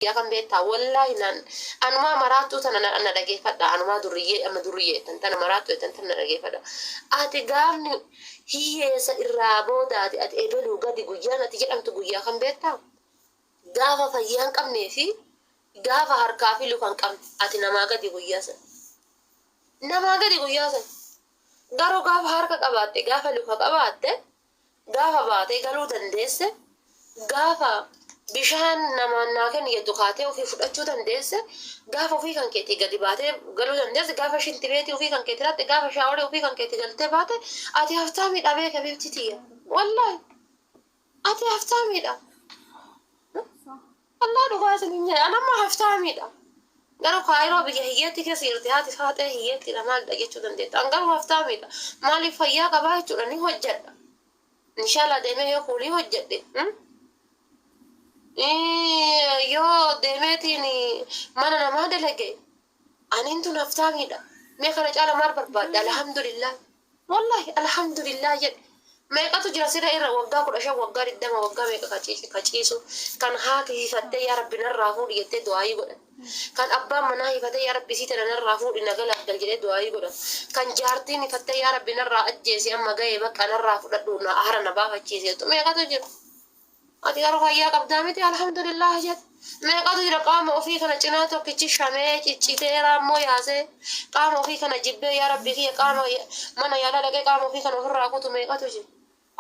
Guyyaa kam beektaa wallaahi naan anumaa maraattuu tana na dhageeffadha, anumaa durriyyee amma durriyyee jettan tana, maraattuu jettan tana na dhageeffadha. Ati gaafni hiyyeessa irraa boodaati, ati ebeluu gadi guyyaan ati jedhamtu guyyaa kam beektaa? Gaafa fayyaa hin qabnee fi gaafa harkaa fi luka hin qabne ati namaa gadi guyyaa san, namaa gadi guyyaa san. Garuu gaafa harka qabaatte, gaafa luka qabaatte, gaafa baatee galuu dandeesse, gaafa bishaan namaan naa kenni jettu kaatee ofii fudhachuu dandeesse, gaafa ofii kan keetii gadi baatee galuu dandeesse, gaafa shintibeetii ofii kan keetii latte, gaafa shaaworii ofii kan keetii galtee baate, ati haftaamiidha beeka bifti tiyya. Wallaahi ati haftaamiidha. Wallaahi dhugaa isin hin jedhe, anamma haftaamiidha. Garuu Kaayiroo biyya hiyyeetti keessa jirti, haati faaxee hiyyeettidha maalidha jechuu dandeetta. An garuu haftaamiidha. Maaliif? Fayyaa qabaa jechuudha, ni hojjedha. Inshallah deemee yoo kuulii hojjedhe, yoo deemeetiin mana namaa dalage, aniin tun haftaamiidha. Mee kana caala maal barbaadda? Alhamdulillah. Wallahi alhamdulillah jedhe. Meeqatu jira siree irra waggaa 15, waggaa 20, waggaa meeqa ka ciisu, kan haati hifattee yaa rabbi narraa fuudhi jettee du'aayii godhan. Kan abbaan manaa hifatee yaa rabbi isii tana narraa fuudhi na galaaggal jedhee du'aayii godhan. Kan jaartiin hifattee yaa rabbi narraa ajjeesi, amma ga'ee bakka narraa fudhadhu, na hara na baafachiisi jettu meeqatu jira. Ati garuu fayyaa qabdaa miti, alhamdulillah jedhe. Meeqatu jira qaama ofii kana cinaa tokkichi shamee ciccitee raammoo yaasee, qaama ofii kana jibbee yaa rabbi kiyya qaama mana yaalaa dhaqee qaama ofii kana ofirraa kutu meeqatu jira.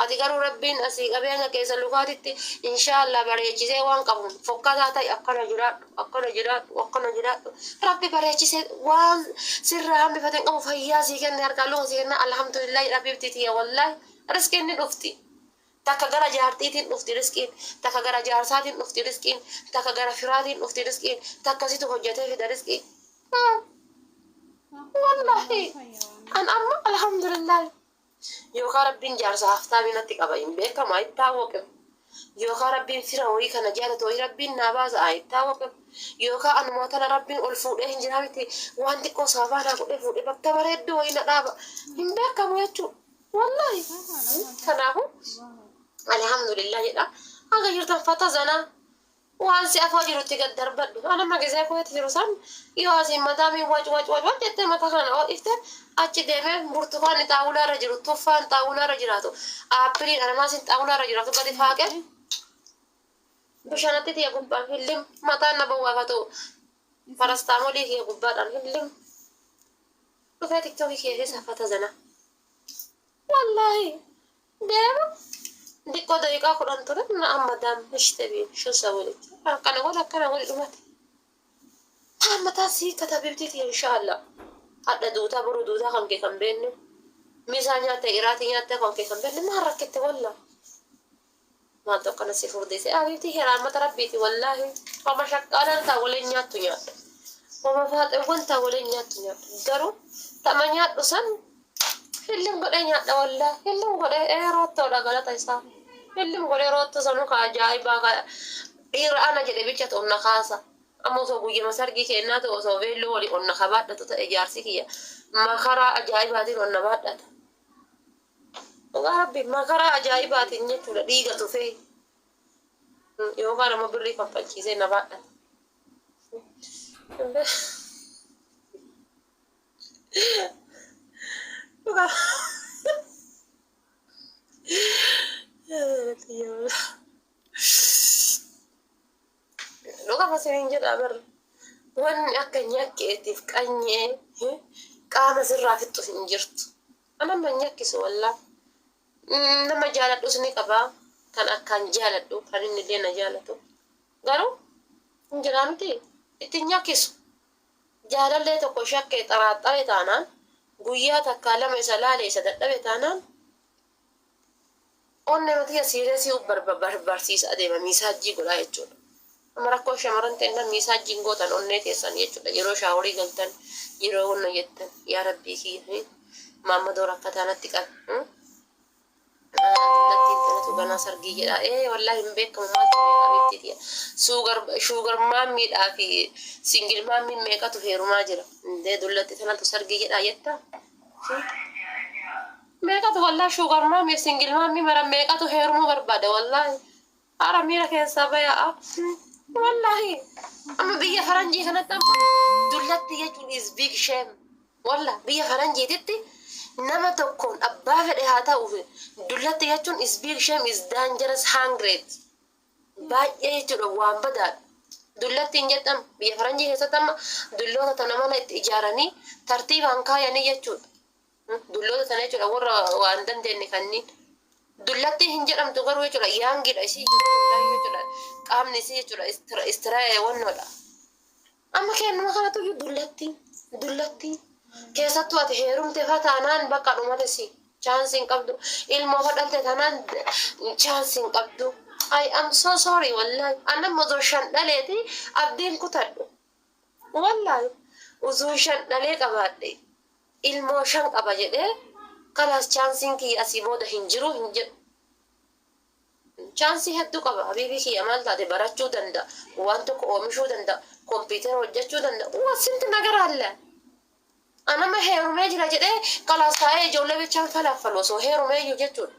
Ati garuu rabbiin asii qabee hanga keessa lukaatitti inshaallah bareechisee waan qabuun fokkataa ta'i, akkana jiraadhu, akkana jiraadhu, akkana jiraadhu. Rabbi bareechisee waan sirraa hambifate hin qabu, fayyaa sii kenne, harkaan luka sii kenna, alhamdulillah jedha bifti tiyya. Wallaahi riskiin ni dhufti. Takka gara jaartiitiin dhufti risqiin, takka gara jaarsaatiin dhufti risqiin, takka gara firaatiin dhufti risqiin, takka situ hojjatee fida risqii. Wallaahi an amma alhamdulillah, yookaan rabbiin jaarsa haftaamii natti qaba hin beekamu ittaawwaqim, yookaan rabbiin fira wayii kana jaalatu wayii rabbiin naa baasa ittaawwaqim, yookaan anumaa tana rabbiin ol fuudhee hin jiraa miti, waan xiqqoo sababaa naa godhee fuudhee bakka bareedduu wayii na dhaaba hin beekamu jechuudha. Wallahi kanaafu alhamdulillah jedha. Haga jirtan fata zanaa waan si afoo jirutti gad darbadhu. Ana magisee kuweeti jiru san yoo asiin madaamiin wac wac wac wac jettee mataa kana ho'ifte, achi deemee burtukaanni xaawulaa irra jiru, tuffaan xaawulaa irra jiraatu, aappiliin ananaasiin xaawulaa irra jiraatu gadi faaqee bishaanatti tiyya gubbaan hillim, mataan na bowwaafatu parastaamolii kiyya gubbaadhaan hillim dhufee tiktookii kiyya keessa fata zanaa. Wallaahi deema diqqoo daqiiqaa 10 ture na amma daam ishtabiin shusa walitti akkana godhe, akkana godhe, dhumate. Taan mataa sii katabibtii tiyya. Inshaallah hadha duutaa boru duutaa kan kee kan beenne, misaa nyaatte iraatii nyaatte kan kee kan beenne, maal rakkitte? Wallah maaltu akkana si furdise habiibtii? Rahmata rabbiiti wallaahi. Homa shaqqaalaan taa waliin nyaattu nyaadha, homa faaxewwan taa waliin nyaattu nyaadha, garuu tama nyaadhu san hillim godhee nyaadha. Wallaahi hillim godhee ee roottoodha, galata isaa hillim godhee roottoo sanuu ka ajaa'ibaa, ka dhiira ana jedhe bichatu onna kaasa. Amma osoo guyyama sargii kennaa ta'u, osoo veelloo walii onna ka baadhatu ta'e, jaarsi kiyya makaraa ajaa'ibaatiin onna baadhata. Dhugaa rabbi makaraa ajaa'ibaatiin jechuudha, dhiiga tufee yookaan ammoo birrii kaffalchiisee na baadhata. Dhugaa. Dhugaa isiniin jedhaa bar, wanni akka nyakkeetiif qanyee qaama sirraa fixxu hin jirtu. Ana amma hin nyakkisu wallaa. Nama jaaladhus ni qaba. Kan akkaan jaaladhu, kan inni illee na jaalatu. Garuu hin jiraa miti, itti hin nyakkisu. Jaalallee tokko shakkee xaraaxxare taanaan, guyyaa takkaa lama isa laale isa dadhabe taanaan, onnee tiyya siireesii barsiisa adeema, miisaajjii godhaa jechuudha. Amma rakkoo shamarran ta'e miisaajjiin gootan onnee teessan jechuudha. Yeroo shaaworii galtan, yeroo wanna jettan, yaa rabbii kiyya maammadoo rakkataa natti qabe. Dullattiin tanatu ganaa sargii jedha. Ee wallaahi hin beekamu, maaltu beeka beekti tiyya. Sugar maammiidhaa fi single maammiin meeqatu heerumaa jira. Indee dullatti tanatu sargii jedhaa jettaa? Meeqatu wallaahi sugar maammii fi single maammii mara meeqatu heerumuu barbaada wallaahi. Haara miira keessaa bayaa. Wallahi amma biyya faranjii kanatti amma dullatti jechuun is big shame. Walla biyya faranjiititti nama tokkoon abbaa fedhe haa ta'u, dullatti jechuun is big shame, is dangerous, hungry baay'ee jechuudha, waan badaadha. Dullatti hin jedhamu. Biyya faranjii keessatti amma dulloota tana mana itti ijaaranii tartiibaan kaayanii jechuudha. Dulloota tana jechuudha, warra waan dandeenye kanniin. Dullatti hin jedhamtu garuu jechuudha, youngidha isii jechuudha, qaamni isii jechuudha istiraa'ee wannoodha. Amma kennuma kanatu iyyuu dullatti dullatti, keessattuu ati heerumte fa taanaan bakka dhumate si chance hin qabdu, ilmoo fa dhalte taanaan chance hin qabdu. I am so sorry, wallahi. Annan osoo shan dhaleeti abdiin kutadhu. Wallahi osoo shan dhalee qabaadhe, ilmoo shan qaba jedhee, kalaas, chanceiin kiyya asii booda hin jiru hin jedhu. Chance hedduu qaba. Habiibii kiyya, maal taate, barachuu danda'a, waan tokko oomishuu danda'a, kompiitara hojjechuu danda'a. Waa sinti nagara alle. Anama heerumee jira jedhee kalaas taa'ee ijoollee bichaan falaffalu osoo heerumee iyyuu jechuudha.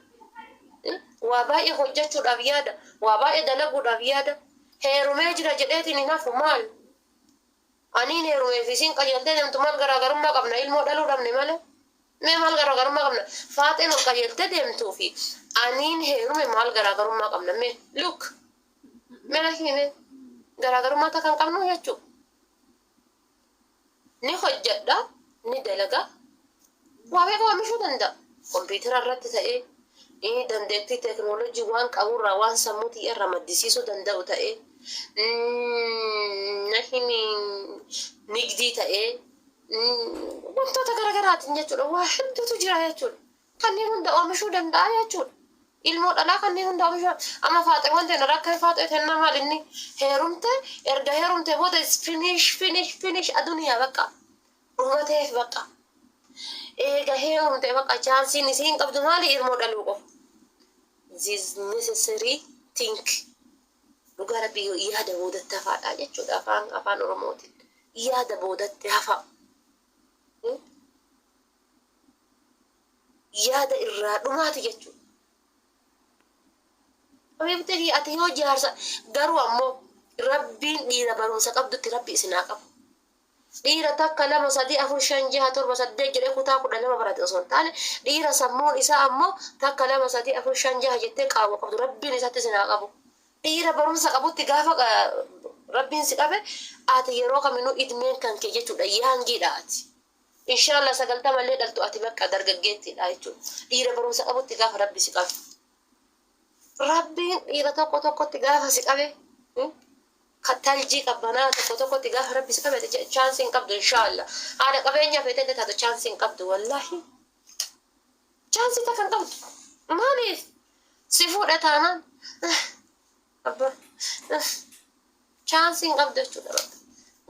Waa baay'ee hojjechuudhaaf yaada, waa baay'ee dalaguudhaaf yaada. Heerumee jira jedheetiin hin hafu maal? Aniin heerumee fi isiin qajeeltee deemtu maal garaagarummaa qabna? Ilmoo dhaluu dhabne malee. Mee maal garaagarummaa qabna? Faaxeen ol qajeeltee deemtuu fi aniin heerume maal garaagarummaa qabna? Mee look. Mee na himi, garaagarummaa takka hin qabnu jechuudha. Ni hojjedha, ni dalaga, waa meeqa oomishuu danda'a. Kompiitara irratti ta'ee, inni dandeettii teekinooloojii waan qaburraa waan sammuu irraa maddisiisuu danda'u ta'ee, na himi, nigdii ta'ee, wantoota garaagaraatiin jechuudha. Waa hedduutu jira jechuudha. Kanneen hunda oomishuu danda'a jechuudha. Ilmoo dhalaa kanneen hunda oomishuu. Amma faaxeewwan ta'e rakka faaxee ta'e maal, inni heerumte, erga heerumte booda is finish, finish, finish, aduniyaa bakka dhumateef bakka. Eega heerumte bakka chanceiin isiin qabdu maali? Ilmoo dhaluu qofa. This necessary thing. Dhugaa rabbii yaada boodatti hafaadha jechuudha afaan Oromootiin. Yaada boodatti hafa. Yaada irraa dhumaati jechuudha. Habiibti, ati yoo jaarsa garuu ammoo rabbiin dhiira barumsa qabdutti rabbi isinaa qabu. Dhiira takka, lama, sadii, afur, shan, jaha, torba, saddeet jedhee kutaa 12 barate osoo hin taane, dhiira sammuun isaa ammoo takka, lama, sadii, afur, shan, jaha jettee qaawwa qabdu rabbiin isatti isinaa qabu. Dhiira barumsa qabutti gaafa rabbiin si qabe, ati yeroo kaminuu idmeen kan kee jechuudha, youngiidha ati. Inshaallah 90llee dhaltu, ati bakka dargaggeettiidha jechuudha. Dhiira barumsa qabutti gaafa rabbi si qabe. Rabbiin dhiira tokko tokkotti gaafa si qabe, taljii qabbanaa tokko tokkotti gaafa rabbi si qabe, chance hin qabdu inshaallah. Haadha qabeenyaa feetee taatu chance hin qabdu, wallahi. Chance takka hin qabdu. Maaliif? Si fuudha taanaan abba chance hin qabdu jechuudha.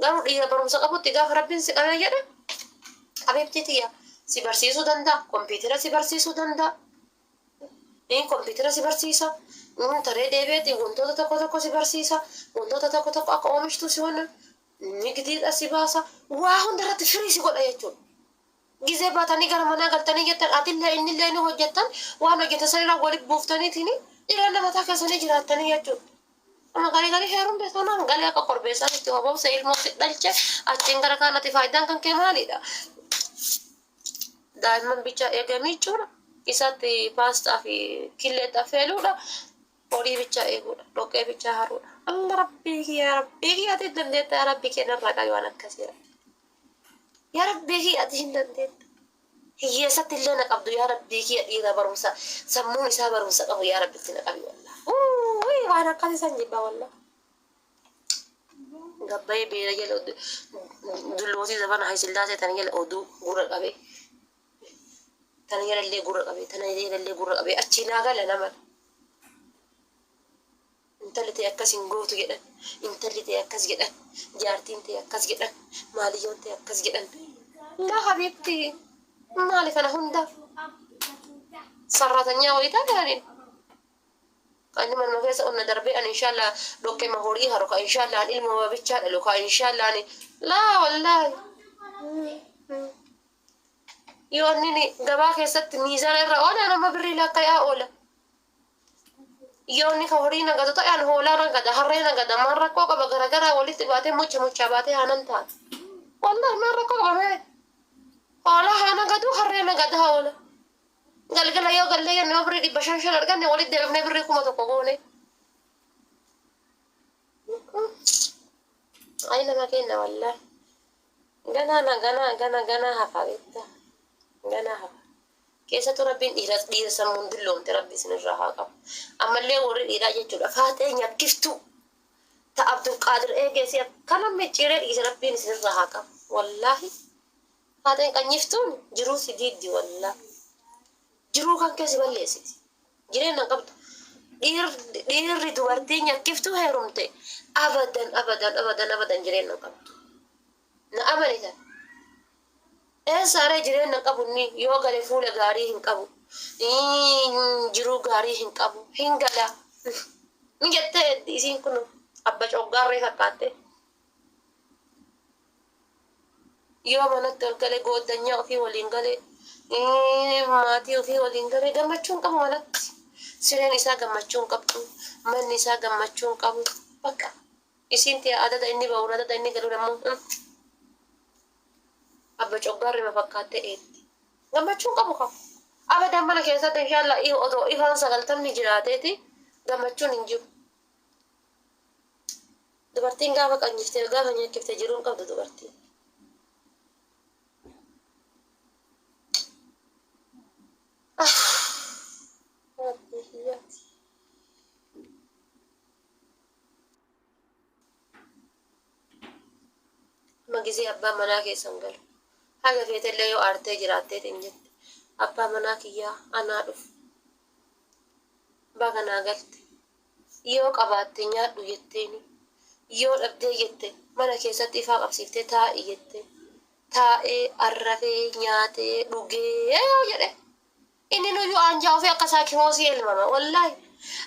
Garuu dhiira barumsa qabutti gaafa rabbiin si qabee jedhe, habiibtii tiyya, si barsiisuu danda'a, kompiitara si barsiisuu danda'a. Inni kompiitara si barsiisa. Inni taree deebi'eeti wantoota tokko tokko si barsiisa. Wantoota tokko tokko akka oomishtuu si wanna nigdiidha si baasa. Waa hunda irratti firii si godha jechuudha. Gizee baatanii gara manaa galtanii jettan, atillee innillee ni hojjettan, waan hojjetan sanirraa walitti buuftaniitiin jireenya mataa keessanii jiraattanii jechuudha. Amma garii garii heerumte sanaan galee akka korbeessaa sitti hobobse, ilmoo si dhalche, achiin gara kaanatti faayidaan kan kee maalidha? Daa'imman bicha eegamii jechuudha. Isatti paastaa fi killeetti affeeluudha. Horii bicha eeguudha. Dhoqqee bicha haruudha. Allah, rabbii kiyya, rabbii kiyya, ati dandeetta, yaa rabbii kee narraa qabi waan akkasii. Yaa rabbii kiyya, ati hin dandeetta. Hiyyeessatti illee na qabdu, yaa rabbii kiyya, dhiira barumsa sammuun isaa barumsa qabu yaa rabbitti na qabi, wallah. Uuuy, waan akkasii san jibba, wallah. Gabbayee beera jala dullootii zabana Hayisillaasee tana jala oduu gurra qabee. Tana jalallee gurra qabee, tana jalallee gurra qabee achii naa gala nama. Intalli ta'e akkas hin gootu jedhan, intalli ta'e akkas jedhan, jaartiin ta'e akkas jedhan, maaliyyoon ta'e akkas jedhan. Laa habiibti, maali kana hunda? Sarratanyaa wayii taate aniin. Ani manuma keessa onna darbee, ani inshallah dhoqqema horii haru ka, inshallah ani ilma bichaa dhalu ka, inshallah ani laa wallaahi. Yoo inni gabaa keessatti miizaana irra oola, nama birrii lakkaa'aa oola. Yoo inni ka horii nagadu ta'e an hoolaa nagada, harree nagada, maal rakkoo qaba garagaraa walitti baatee mucha muchaa baatee haanan taate. Wallahi maal rakkoo qaba mee? Hoolaa haa nagadu, harree nagada hoola. Galgala yoo gallee jenne yoo birrii 500 shan arganne walitti deebifnee birrii 1000 goone. Ay nama kenna wallahi. Ganaa na ganaa gana ganaa hafa beektaa. Ganaa hafa. Keessattuu rabbiin dhiira dhiira sammuun dulloomte rabbi isinirraa haa qabu. Ammallee warri dhiiraa jechuudha faaxee nyakkiftuu ta Abdulqaadir eegee si akkana micciiree dhiise rabbiin isinirraa haa qabu. Wallaahi faaxeen qanyiftuun jiruu si diiddi wallaahi. Jiruu kan kee si balleessiti. Jireenya hin qabdu. Dhiirri dubartii nyakkiftuu heerumte abadan abadan abadan abadan jireenya hin qabdu. Na amani tan. Eessaa ree jireenya hin qabu inni yoo gale fuula gaarii hin qabu. Jiruu gaarii hin qabu. Hin gala. Ni jettee isiin kun abba coggaarree fakkaatte. Yoo manatti ol gale gooddanyaa ofii waliin gale maatii ofii waliin gale gammachuu hin qabu manatti. Sireen isaa gammachuu hin qabdu. Manni isaa gammachuu hin qabu. Bakka isiin tiya adada inni ba'uun adada inni galuun ammoo abba coggaarrima fakkaattee eetti. Gammachuu hin qabu kaa. Abadan mana keessatti inshallah odoo ifaan sagaltamni jiraateeti gammachuun hin jiru. Dubartiin gaafa qanyiftee gaafa nyaachifte jiruu hin qabdu dubartiin. Rabbii kiyyaati. Amma gizee abbaan manaa keessan galu. Haga feetellee yoo aartee jiraatteetiin jette. Abbaa manaa kiyyaa anaa dhufu. Baga naa galte. Yoo qabaatte nyaadhu jetteeni. Yoo dhabdee jette mana keessatti ifaa qabsiiftee taa'i jette. Taa'ee arrafee nyaatee dhugee yoo jedhe. Inni nuyyuu aanjaa ofii akka isaa kiroosii elmama wallahi.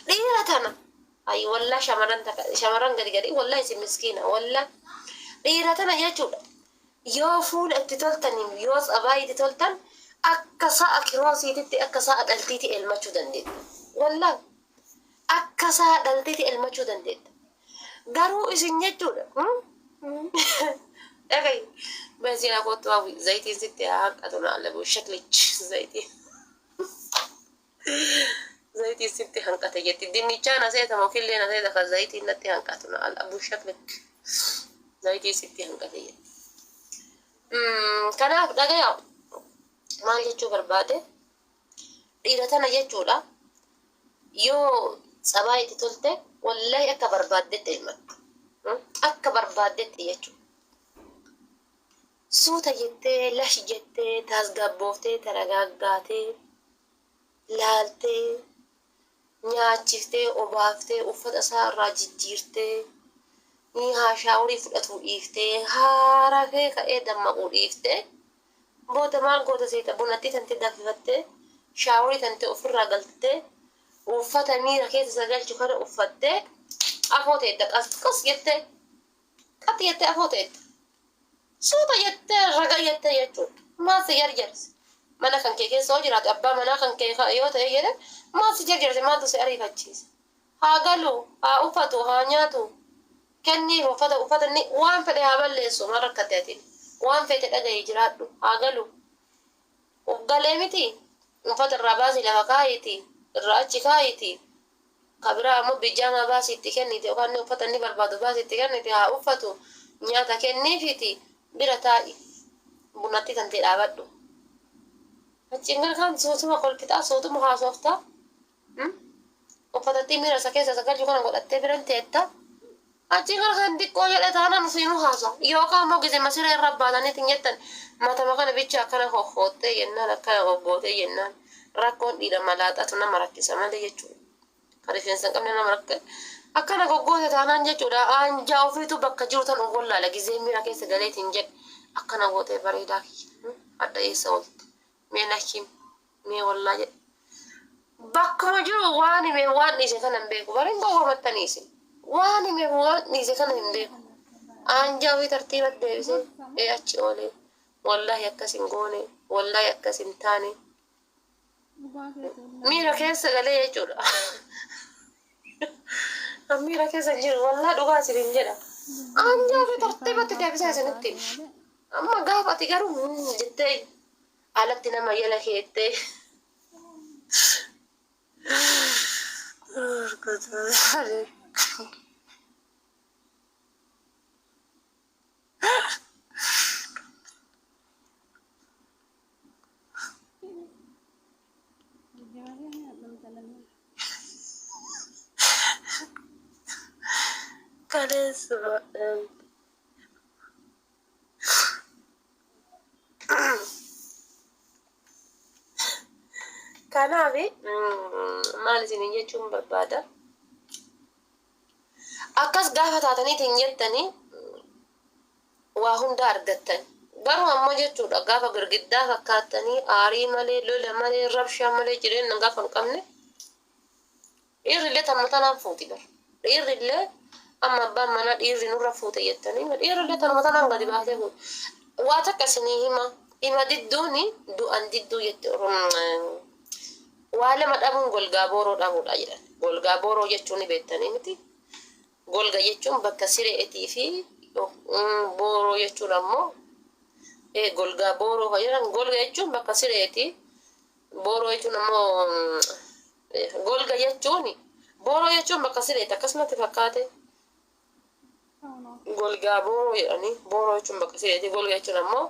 Dhiira tana. Ayi wallahi shamarran takka shamarran gadi gadi wallahi isin miskiina wallahi. Dhiira tana jechuudha. Yoo fuula itti toltaniin yoo tsabaayii itti toltan akka sa'a kiroosiititti akka sa'a dhaltiiti elmachuu dandeetta. Wallahi. Akka sa'a dhaltiiti elmachuu dandeetta. Garuu isin jechuudha. Dhagayi. Benziinaa kottu hawwi zayitiin sitti haa hanqatu na alabu shaklich zayitiin. Zayitiin sitti hanqate jetti. Dinnichaa na seeta moo killee na seeta kan zayitiin natti hanqatu na alabu shaklik. Zayitiin sitti hanqate jetti. Kanaaf dhagaya maal jechuu barbaade dhiira tana jechuudha yoo tsabaa itti tolte wallahi akka barbaaddetti ilmatta. Akka barbaaddetti jechuudha. Suuta jettee lash jettee taasgabbooftee taragaaggaatee laaltee nyaachiftee obaaftee uffata isaa irraa jijjiirtee ni haa shaaworii fudhatuu dhiiftee haa rafee ka'ee dammaquu dhiiftee booda maal goota seeta bunattii tante danfifattee shaaworii tante ofirraa galtee uffata miira keessa isa galchu kana uffattee afoo teetta qas qas jettee qaxi jettee afoo teetta. Suuta jettee raga jettee jechuudha. Maal si jarjarse? Mana kan kee keessa yoo jiraate abbaa manaa kan kee yoo ta'e jedhe maal si jarjarse maaltu si ariifachiise? Haa galu, haa uffatu, haa nyaatu. Kenniif uffata uffata inni waan fedhe haa balleessu maal rakkatte ati? Waan feete dhagahi jiraadhu haa galu. Uf galee miti uffata irraa baasii lafa kaayiiti irraa achi kaayiiti Ka biraa ammoo bijaamaa baasii itti kenniti yookaan inni uffata inni barbaadu baasii itti kenniti haa uffatu nyaata kenniifiiti bira taa'i bunattii tantee dhaabadhu. Achiin gara kaan suutuma kolfitaa suutuma haasoftaa uffatattii miira isa keessa isa galchu kana godhattee biran teetta. Achiin gara kaan diqqoo jedhe taanaan ufiinuu haasa yookaan immoo gizema siree irra baataniitiin jettan matama kana bicha akkana hohhoottee jennaan akkana goggootee jennaan rakkoon dhiira malaaxatu nama rakkisa malee jechuudha. Kan rifeensa hin qabne nama rakkisa. Akkana goggoote taanaan jechuudha aanjaa ofiitu bakka jiru tan of wallaala gizee miira keessa galeetiin jedhe akkana gootee bareedaa kiyya hadha eessa oolte mee na him mee wallaa jedhe. Bakkuma jiru waan hime waan dhiise kana hin beeku. Bari hin gowwamattanii isin. Waan hime waan dhiise kana hin beeku. Aanjaa ofii tartiibatti deebisee ee achi oolee wallaahi akkas hin goone wallaahi akkas hin taane Dhugaa keeti wallaahi. miira keessa galee jechuudha. Ammiira keessa hin jiru wallaa dhugaa isiniin jedha. Anjaa fi tartiibatti deebisaa isinitti. Amma gaafa ati garuu jettee alatti nama jala keettee. Kaleessuma. Kanaaf maal isiniin jechuun barbaada? Akkas gaafa taataniitiin jettanii waa hunda argattan. Garuu ammoo jechuudha gaafa girgiddaa fakkaattanii aarii malee, lola malee, rabshaa malee jireenya gaafa hin qabne dhiirri illee tanuma tanaan fuuti bara. Dhiirri illee amma abbaan manaa dhiirri nurra fuute jettanii dhiirri illee tanuma tanaan gadi baasee fuute. Waa takka isinii hima. Hima didduuni du'an didduu jette waa lama dhabuun golgaa booroo dhabuudha jedhan. Golgaa booroo jechuun ni beektanii miti. Golga jechuun bakka sireetii fi booroo jechuun ammoo golgaa booroo kan jedhan, golga jechuun bakka sireeti. Booroo jechuun ammoo golga jechuun, booroo jechuun bakka sireeti akkasumatti fakkaate. Golgaa booroo jedhanii, booroo jechuun bakka sireeti, golga jechuun ammoo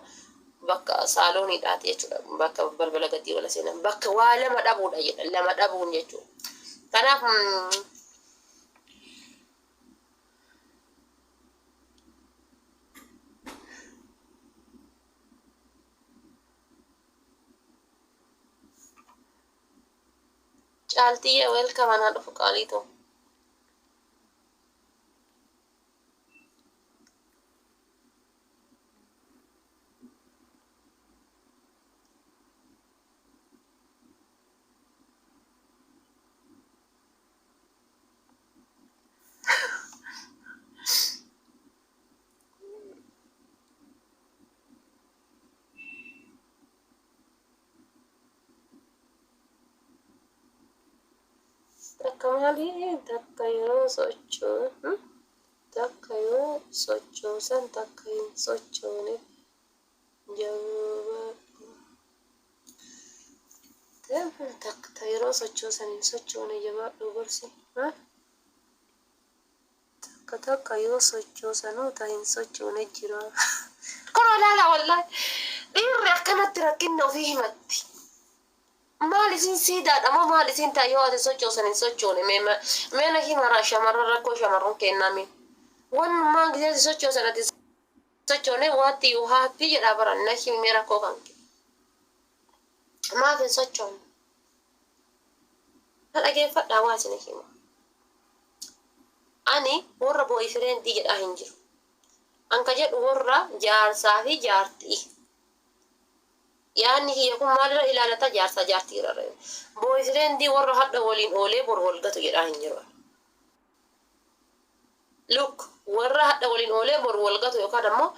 bakka saalooniidhaati jechuudha. Bakka balbala gadii wala seenan bakka waa lama dhabuudha jedha, lama dhabuun jechuudha. Kanaaf Caaltiyye, welcome, anaa dhufu qaalii too. Takka maali, takka yoo socho'u, takka yoo sochoosan, takka hin sochoone jabaadhu. Takka yeroo sochoosan hin sochoone jabaadhu gorsi. Takka takka yoo sochoosanuu ta hin sochoone jira. Kun olaala wallahi. Dhiirri akkanatti rakkinna ofii himatti. Maal isin siidaadha moo maal isin ta'a yoo ati sochoosan hin sochoone? Mee na himara, shamarran rakkoo shamarran kennaa mee. Wannumaan gisee si sochoosan ati sochoone, what you happy jedhaa bara, na himi mee rakkoo kan kee. Maaf hin sochoone? Na dhageeffadhaa, waa isin hima. Ani warra boyfriendii jedhaa hin jiru. An ka jedhu warra jaarsaa fi jaartii. Yaanni kiyya kun maalirra ilaalata? Jaarsaa jaartii irra. Boyfriendii warra hadha waliin oolee bor wal gatu jedhaa hin jiru. Look, warra hadha waliin oolee bor wal gatu yookaan ammoo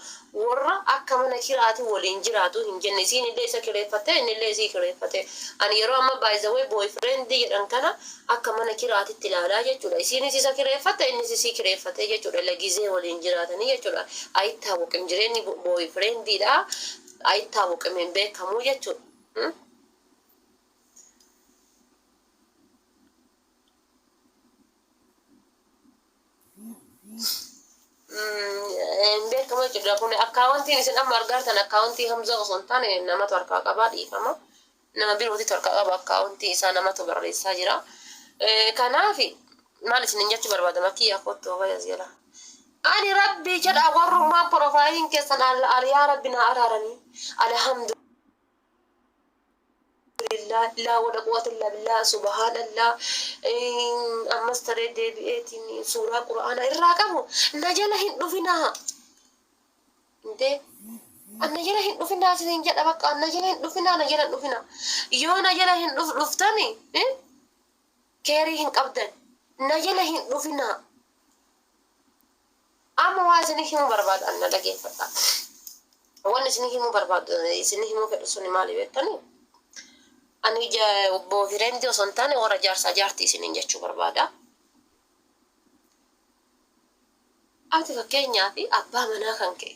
warra akka mana kiraati waliin jiraatu hin jenne, isiin illee isa kireeffate, inni illee isii kireeffate. Ani yeroo amma, by the way, boyfriendii jedhan kana akka mana kiraatitti ilaalaa jechuudha. Isiinis isa kireeffatte, innis isii kireeffate jechuudha. Lagizee waliin jiraatanii jechuudha. Ayittaawwaqim jireenyi boyfriendiidha. Ayittaawwaqim hin beekamuu jechuudha. Hin beekamu jechuudha. Kun akkaawwantiin isin amma argaartan akkaawwantii Hamzaa osoo hin taane namatu harkaa qabaa, dhiifama. Nama birootitu harkaa qaba, akkaawwantii isaa namatu barreessaa jira. Kanaaf maal isinin jechuu barbaada? Makiyyaa, kottu bayas jala. Ani rabbii jedhaa, warrummaan profaayiliin keessan yaa rabbi naa araaranii. Alhamdulillah, laa wala quwwata illa billah, subhanallah. Ammas taree deebi'eetiin suuraa qura'aana irraa qabu na jala hin dhufinaa. Intee na jala hin dhufinaa isiniin jedha, bakka na jala hin dhufinaa, na jala hin dhufinaa. Yoo na jala hin dhuftani keerii hin qabdan, na jala hin dhufinaa. Amma waa isinii himuu barbaadu, na dhageeffadha. Wanni isinii himuu barbaadu, isinii himuu fedhu suni maali beektanii? Ani boyfriendii osoo hin taane warra jaarsaa jaartii isiniin jechuu barbaada. Ati fakkeenyaaf abbaa manaa kan kee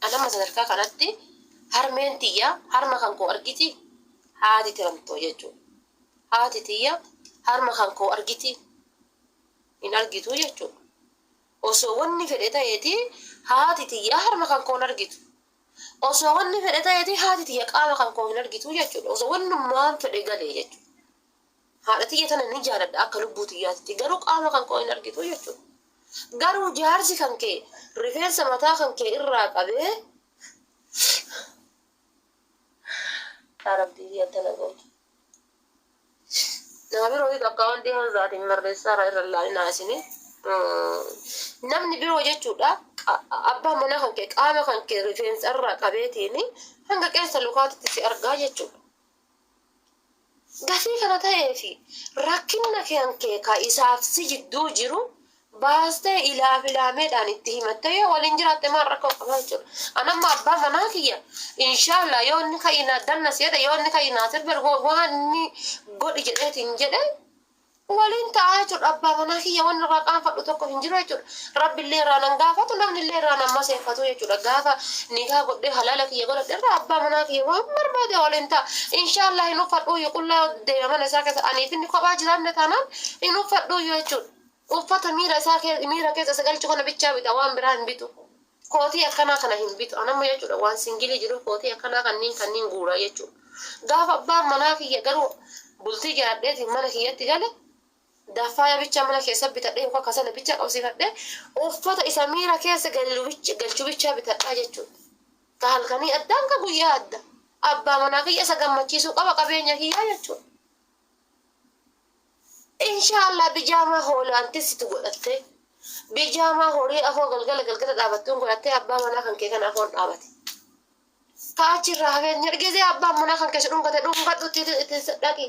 anamma sadarkaa kanatti harmeen tiyya harma kan koo argiti, haati tiramtoo jechuudha. Haati tiyya harma kan koo argiti, hin argitu jechuudha. Osoo wanni fedhe ta'eeti haati tiyya harma kan koo hin argitu. Osoo wanni fedhe ta'eeti haati tiyya qaama kan koo hin argitu jechuudha. Osoo wannummaan fedhe galee jechuudha. Haadha tiyya tana ni jaaladha akka lubbuu tiyyaatitti, garuu qaama kan koo hin argitu jechuudha. Garuu jaarsi kan kee rifeensa mataa kan kee irraa qabee, yaa Rabbii addana gootu. Nama biroo akka wanti hanzaatiin barreessaara irra ilaalinaa isini. Namni biroo jechuudha, abbaa manaa kan kee qaama kan kee rifeensa irraa qabeetiin hanga qeensa lukaatitti si argaa jechuudha. Gafii kana ta'eefi rakkinna kan kee ka isaaf si jidduu jiru baastee ilaaf ilaameedhaan itti himattee yoo waliin jiraatte maal rakkoo qaba jechuudha. An amma abbaa manaa kiyya inshaallah yoo inni ka'ii naa dannas jedhe, yoo inni ka'ii naa sirbe, waan inni godhi jedheetiin jedhe waliin ta'aa jechuudha. Abbaa manaa kiyya wanni irraa qaanfadhu tokko hin jiru jechuudha. Rabbillee irraa nan gaafatu, namnillee irraa nan maseeffatu jechuudha. Gaafa nikaa godhee halaala kiyya godhadhe irraa abbaa manaa kiyya waan barbaade waliin ta'a. Inshaallah hin uffadhu, qullaa deema mana isaa keessa. Aniif inni kophaa jiraanne taanaan hin uffadhu jechuudha. Uffata miira isaa miira keessa isa galchu kana bichaa bita, waan biraa hin bitu. Kootii akkanaa kana hin bitu. Anamma jechuudha, waan singilii jiru kootii akkanaa kanneen kanneen guuraa jechuudha. Gaafa abbaan manaa kiyya garuu bultii jiraadheetiin mana kiyyatti gale, daffaaya bichaa mana keessa bitadhee yookaan kasala bichaa qabsiifadhee uffata isa miira keessa galchu bichaa bitadhaa jechuudha. Ka halkanii addaan, ka guyyaa adda. Abbaa manaa kiyya isa gammachiisuu qaba, qabeenya kiyyaa jechuudha. Inshaallah bijaamaa hoolaan tisitu godhattee, bijaamaa horii afoo galgala galgala dhaabattuun godhattee abbaa manaa kan kee kana afoon dhaabate. Ka achirraa hafee gizee abbaan manaa kan keessa dhungate dhungadhu itti dhaqi.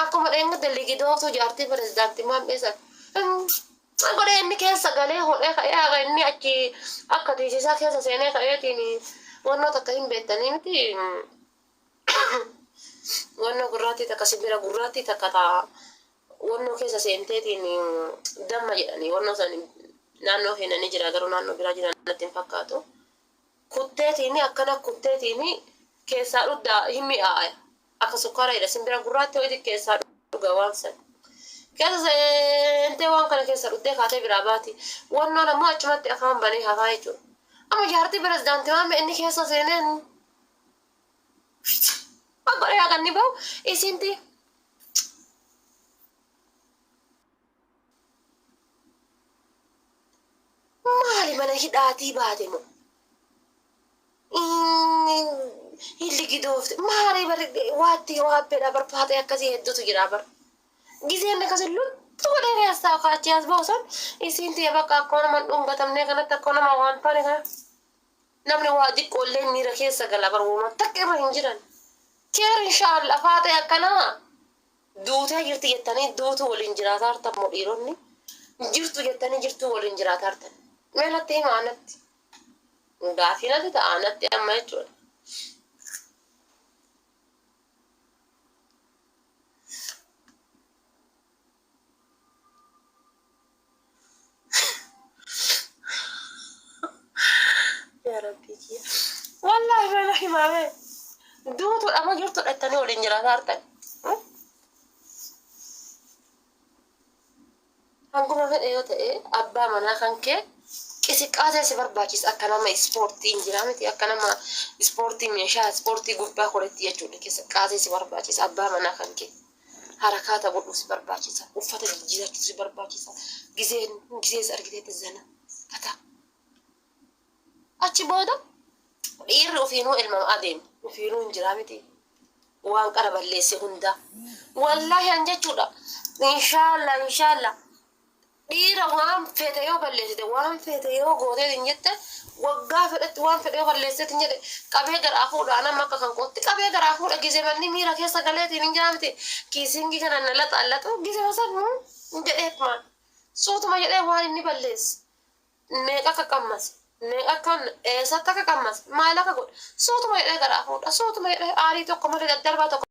Akkuma dheengadda ligidooftuu jaartii pirezidaantii maammeessan. Godhee inni keessa galee hodhee ka'ee haga inni achi akka tiisisaa keessa seenee ka'eetiin wannoo takka hin beektanii miti. Wannoo gurraattii takka, simbira gurraattii takka taa wannoo keessa seenteetiin damma jedhanii, wannoo san naannoo keenya ni jira, garuu naannoo biraa jiran natti hin fakkaatu. Kutteetiin akkana kutteetiin keessaa dhugdaa hin mi'aaya. Akka sukkaara jedha, simbira gurraattii wayiiti keessaa dhuga waan san. Keessa seentee waan kana keessa dhugdee kaatee biraa baati. Wannoon ammoo achumatti afaan banee hafaa jechuudha. Amma jaartii pirezidaantii waan inni keessa seeneen godhee haga inni bahu isinti maali, mana hidhaatii baate moo hin ligidoofte maali? Bari waatti waabbeedha bar, faaxee akkasii hedduutu jira bar. Gizeen akkasii luttu godhee keessaa kaachee as bahu san isiin ta'e bakka akkuma nama hin dhungatamnee kanatti, akkuma nama waan taane kana, namni waa xiqqoollee miira keessa gala bar, wooma takka irra hin jiran. Keer inshaallah faaxee akkanaa duutee jirti jettanii duutuu waliin jiraataa hartan moo, dhiironni jirtu jettanii jirtuu waliin jiraataa hartan? Mee natti himaa, natti gaafii natti ta'a natti amma jechuudha. Yaa Rabbii kiyya. Wallaahi mana himaame. Duutuudha moo jirtuudha jettanii waliin jiraataa hartan? Hanguma fedhe yoo ta'e abbaa manaa kan kee qisiqqaasee si barbaachisa, akka nama ispoortii hin jiraa miti, akka nama ispoortii meeshaa ispoortii gubbaa koretti jechuudha, qisiqqaasee si barbaachisa. Abbaa manaa kan kee harakaata godhuu si barbaachisa, uffata jijjiirachuu si barbaachisa, gizeen gizees argiteetti zana fata. Achi booda dhiirri ofiinuu ilmama adeema, ofiinuu hin jiraa miti waan qara balleesse hundaa. Wallaahi an jechuudha, inshaallah inshaallah, dhiira waan feete yoo balleessite, waan feete yoo gootee hin jette, waggaa fedhetti waan fedhe yoo balleessite hin jedhe, qabee garaa fuudha. Anam akka kan kootti qabee garaa fuudha. Gizee manni miira keessa galeetiin hin jiraa miti, kissing kana na laxaallaxu gizee san hin jedheet maan suutuma jedhee waan inni balleesse meeqa akka qammase, meeqa akka eessatti akka qammase, maal akka godhe suutuma jedhee garaa fuudha. Suutuma jedhee aarii tokko malee, daddarbaa tokko.